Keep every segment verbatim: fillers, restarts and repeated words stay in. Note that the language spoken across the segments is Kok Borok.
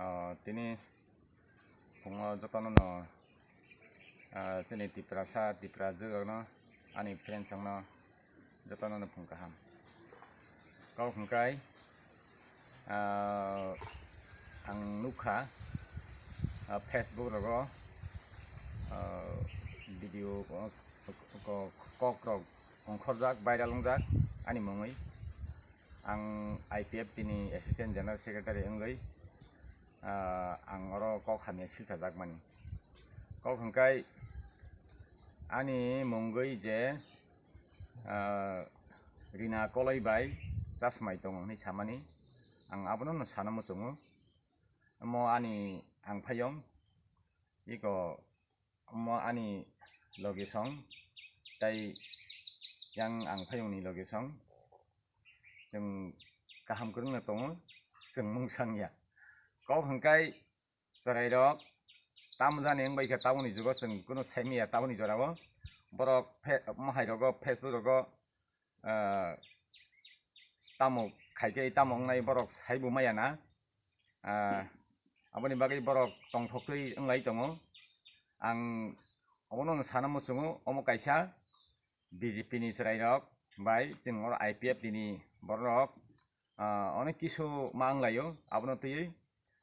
Ah, tini phungo jotono no, ah, chini Tiprasa, Tipra jwk rokno, ani friends rokno jotono no phung kaham. Kok hwnkhe, ah, ang nukha, ah, Facebook rogo, ah, video ko-, ko-, kok rok ongkhorjak, viral wngjak ani mungwi. Ang I P F T ni Assistant General Secretary wngwi, ah, ang oro kok hamya silchajakmani. Kok hwnkhe ani mungwi je, ah, Rina Koloi bai chasmai tongo hwnwi samani, ang abono no sana muchungo. Omo ani ang phayong, iko omo ani logisong, tei yang ang phayungni logisong. Chwng kaham kwrwngno tongo, chwng mungsang ya. Kok hwnkhe chwrairok tamo jani wngbai kha tabukni jugo chwng kunu saimanya tabukni jorao. Borok phe-, mohai rogo, Facebook rogo, ah, tamo khaikhe tamo wngnai borok saibo maya na. Ah, aboni bagwi borok tongthoktwi wnglai tongo. Ang obono sana muchungo, omo kaisa B J P ni chwrairok bai chwng oro I P F T ni bororok, ah, onek kisu ma wnglaio, abono twiwi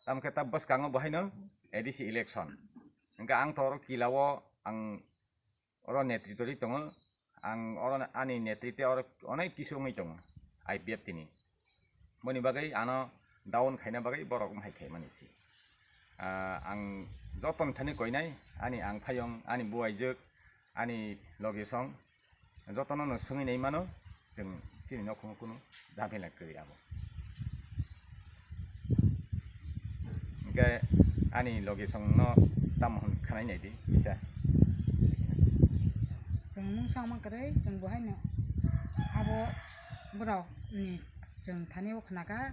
tamokhe ta bwskango bo haino A D C election. Hwnkhe ang to oro kila o ang oro netritwrwi tongo, ang oro ani netritwe oro onek kisu wngwi tongo I P F T ni. Boni bagwi ano down khaina bagwi borok mohai khaimani se. Ah, ang joto ni thani koinai, ani ang phayong, ani buaijwk, ani logisong, jotono no swngwi nai mano, chwng chini nokhumo kunu jabela kwrwi abo. Hwnkhe ani logisong no tamo hwn khwnai nai di, kisa. Chwng mungsa wngma kwrwi, chwng bo haino abo borok ni chwng thani o khna kha,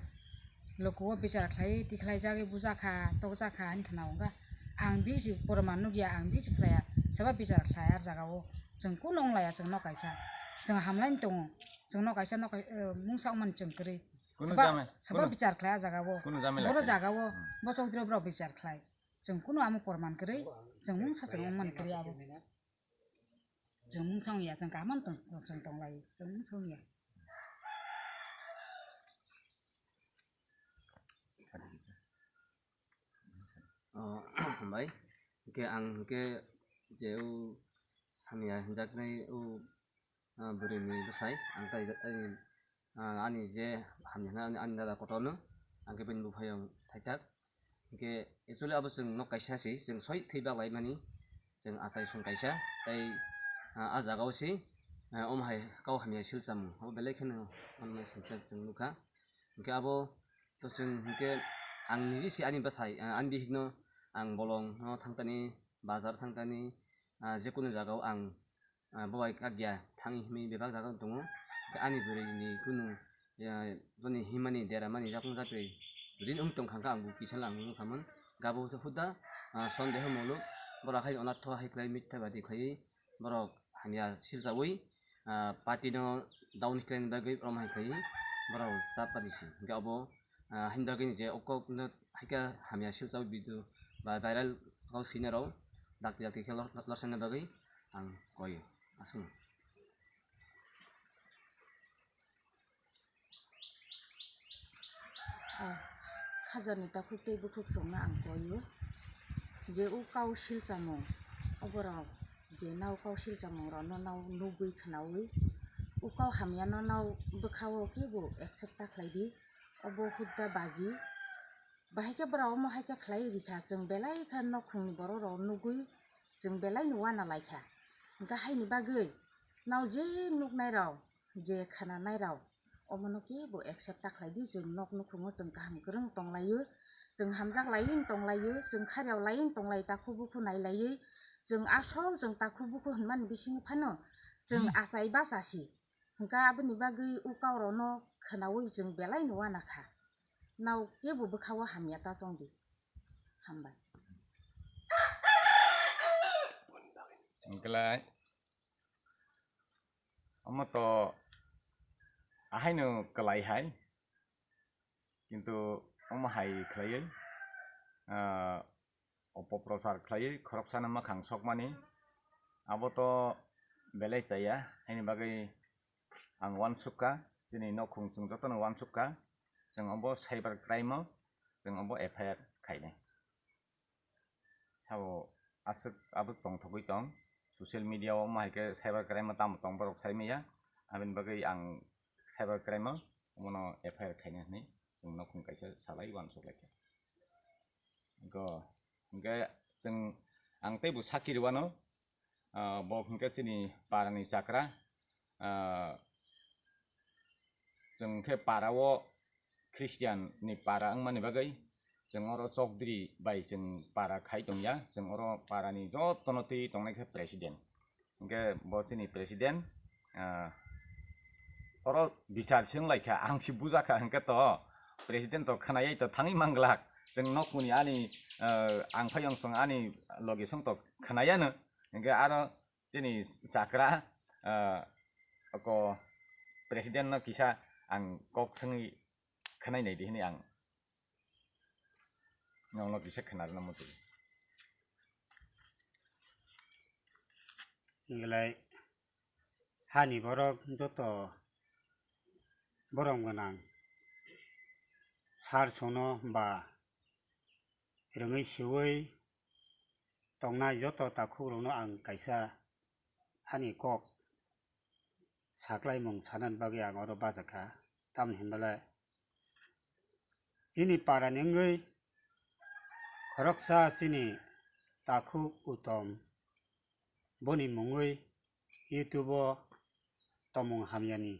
loku o bichar khlai, tikhlai jagwi bujakha, tokjakha, ani khna o wngkha. Ang bisi poroman nukya, ang bisi khlaiya, saba bichar khlai ar jaga o. Chwng kunu wnglaiya, chwng nok kaisa. Chwng hamlaini tongo, chwng nok kaisa, nok kai-, eh, mungsa wngmani chwng kwrwi. Kunu Saba, jame-, saba kunu, bichar khlai ah jaga o. Kunu jamela Boro khe. Jaga o, Hmm. Bo chowdhury borok bichar khlai. Chwng kunu amo porman kwrwi, chwng mungsa chwng wngmani kwrwi abo. Chwng mungsa wngya, chwng kaham tong, chwng tonglai, chwng mungsa wngya. Oh, bai. Hwnkhe ang hwnkhe je o hamya hinjaknai o, ah, bwrwini bwsai, ang tai, tai, ah, ani je hamya hwnna ani, ani dada kotorno, ang khe bini buphayung thaitak. Hwnkhe actually abo chwng nok kaisa se, chwng soi thwi baklaimani, chwng achai song kaisa, tei, ah, ah jagao se, ah, omo hai kau hamya silchamung, abo belai kheno omo singcha chwng nukha. Hwnkhe abo to chwng hwnkhe ang niji se ani bwsai, ah, ani bihikno ang bolongno thangtani, bazar thangtani, ah, jekunu jagao ang, ah, bobai kakya thangwi himwi bebak jaga tongo. Hwnkhe ani bwrwini kunu, ah, boni himani deramani yakung japri rin wng tongkha, hwnkhe ang bo kisa lang nukhamon. Hwnkhe abo hwnkhe huda, ah, sondeho muluk, borok hai onatho hai khlai mitha badi khlaiwi borok hamya silchawi, ah, party no down khlaina bagwi rom hai khlaiwi borok chap padi se. Hwnkhe abo, ah, haini bagwi je o kok no hai khe hamya silchawi video ba viral kok sinai rok dakti dakti khe lor-, lorsanna bagwi ang koi aswk. Ah, khajani takhuk tei bukhuk chwngno ang koio je o kau silchamung, oborok je nao kau silchamung rokno nao nugwi khwnaui, o kau hamyano nao bwkhao kebo accept ta khlai di, obo hudda baji. Bahai khe borok omo hai khe khlai rikha, chwng belai khe nokhungni borok rok nugwi chwng belai no uana laikha. Hwnkhe haini bagwi nao je nuknai rok, je khananai rok, omono kebo accept ta khlai di, chwng nok nukhungo chwng kaham kwrwng tonglaio, chwng hamjak laiwi tonglaio, chwng kharjak laiwi tonglai, takhuk bukhuk nailaiwi, chwng asol chwng takhuk bukhuk hwnmani bisingo phano chwng achai bachasi. Hwnkhe aboni bagwi o kau rokno khwnaui chwng belai no uana kha. Nao kebo bwkhao hamya ta chong di. Hambai. Hwnkhe lai. Omo to ahaino kwlai hai, kintu omo hai khlaiwi ah, opoprochar khlaiwi khoroksano mwkhang sokmani, abo to belai chaya, haini bagwi ang uansukha, chini nokhung chwng jotono uansukha, chwng obo cyber crime-o chwng obo F I R khainai. Sabo aswk abo tongthogwi tong, social media-o omo hai khe cyber crime-o tamo tong borok sai manya, aboni bagwi ang cyber crime-o omono F I R khainai hwnwi chwng nokhung kaisa salai uansuk lai kha. Go. Hingke chwng, ang teibo sakhi rwano, ah, bo hingke chini parani chakra, ah, chwng khe para-o Christian ni para wngmani bagwi chwng oro Chokdri bai chwng para khai tongya, chwng oro parani jotono twi tongnai khe president. Hingke bo chini president, ah, oro bichar se wnglaikha, ang se bujakha, hingke to president to khnayai to thangwi manglak. Chwng nokni ani, ah, ang phai ongsong ani logi song to khnayano. Hingke aro chini chakra, ah, ko president no kisa ang kok swngwi khnai nai di hwnwi ang nokno kisa khna rwna muchungo. Hinglai hani borok joto borom gwnang sar sono ba rwngwi siwi tongnai joto takhukrokno ang kaisa ani kok saklaimung sanani bagwi ang oro bachakha. Tamoni hinbale chini parani wngwi khoroksa chini takhuk Utom, boni mungwi YouTube-o tongmung hamyani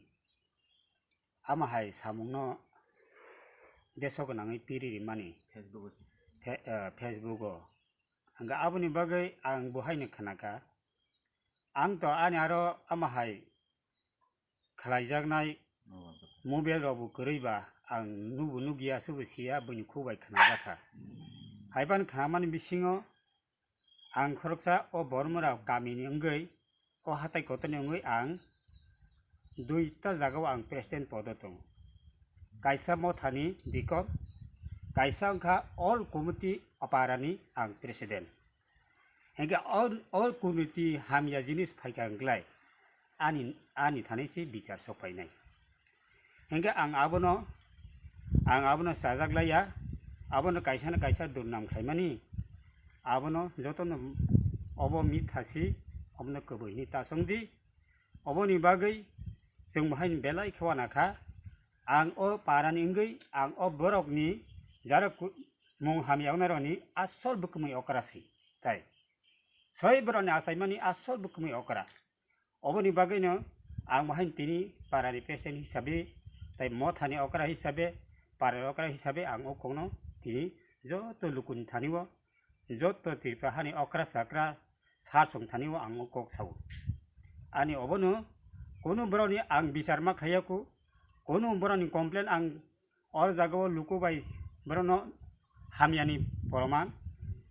ama hai samungno deso gwnangwi piri rimani Facebook-o se. Fe-, eh, Facebook-o. Hingke aboni bagwi ang bo haino khnakha. Ang to ani aro ama hai khlaijaknai mobile rok bo kwrwi ba ang nubo nukya, subo siya, buini khuk bai khnajakha. Haiphano khnamani bisingo ang khoroksa o Bormora kamini wngwi, o hatai kotorni wngwi ang duita jagao ang president podo tongo. Kaisa mothani dikon, kaisa wngkha all committee aparani ang president. Hingke o, o kuniti hamya jinis phaikha wngklai, ani, ani thani se bichar sokpainai. Hingke ang abono, ang abono chajak laiya, abono kaisa na kaisa durnam khlaimani, abono jotono obo mitha si, obono kwbwi hwnwi ta chongdi. Oboni bagwi chwng bo haino belai khe uanakha, ang o parani wngwi, ang o borokni jara ku-, mung hamya wngnarokni asol bwkmwi okra si, tai soi borokni achaimani asol bwkmwi okra. Oboni bagwino ang bo haino tini parani president hisabe, tai mothani okra hisabe, parani okra hisabe ang o kokno tini joto lukuni thani o, joto Tripura hani okra chakra sar song thani o ang o kok sao. Ani obono kunu borokni ang bichar ma khaiya ku, kunu borokni complain ang o jagao luku bai borokno hamyani poroman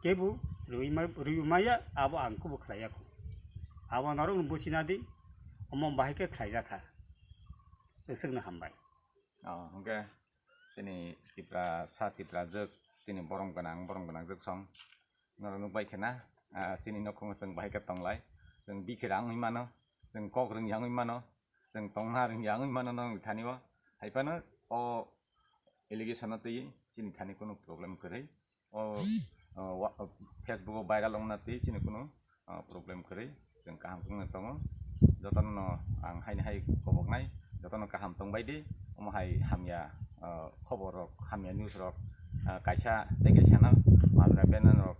kebo rwima-, rwimaya, abo ang kubo khlaiya ku. Abo norokno buchina di, omo bahai khe khlaijakha. Aswkno hambai. Oh, hwnkhe chini Tiprasa, Tiprajwk, chini borom gwnang, borom gwnang jwk song. Norok nukbai khe na, ah, chini nokhungo chwng bahai khe tonglai. Chwng bikhira wngwi mano, chwng kok rwngya wngwi mano, chwng tongna rwngya wngwi mano norokni thani o. Hai phano o allegation no twiwi chini thani kunu problem kwrwi. O, o, wa-, o, Facebook o viral wngna twi chini kunu, o, problem kwrwi. Chwng kaham wngna tongo. Jotono no ang haini hai koboknai, jotono kaham tongbai di. Omo hai hamya, o, khobor rok, hamya news rok, o, kaisa tei kaisa no majra band rok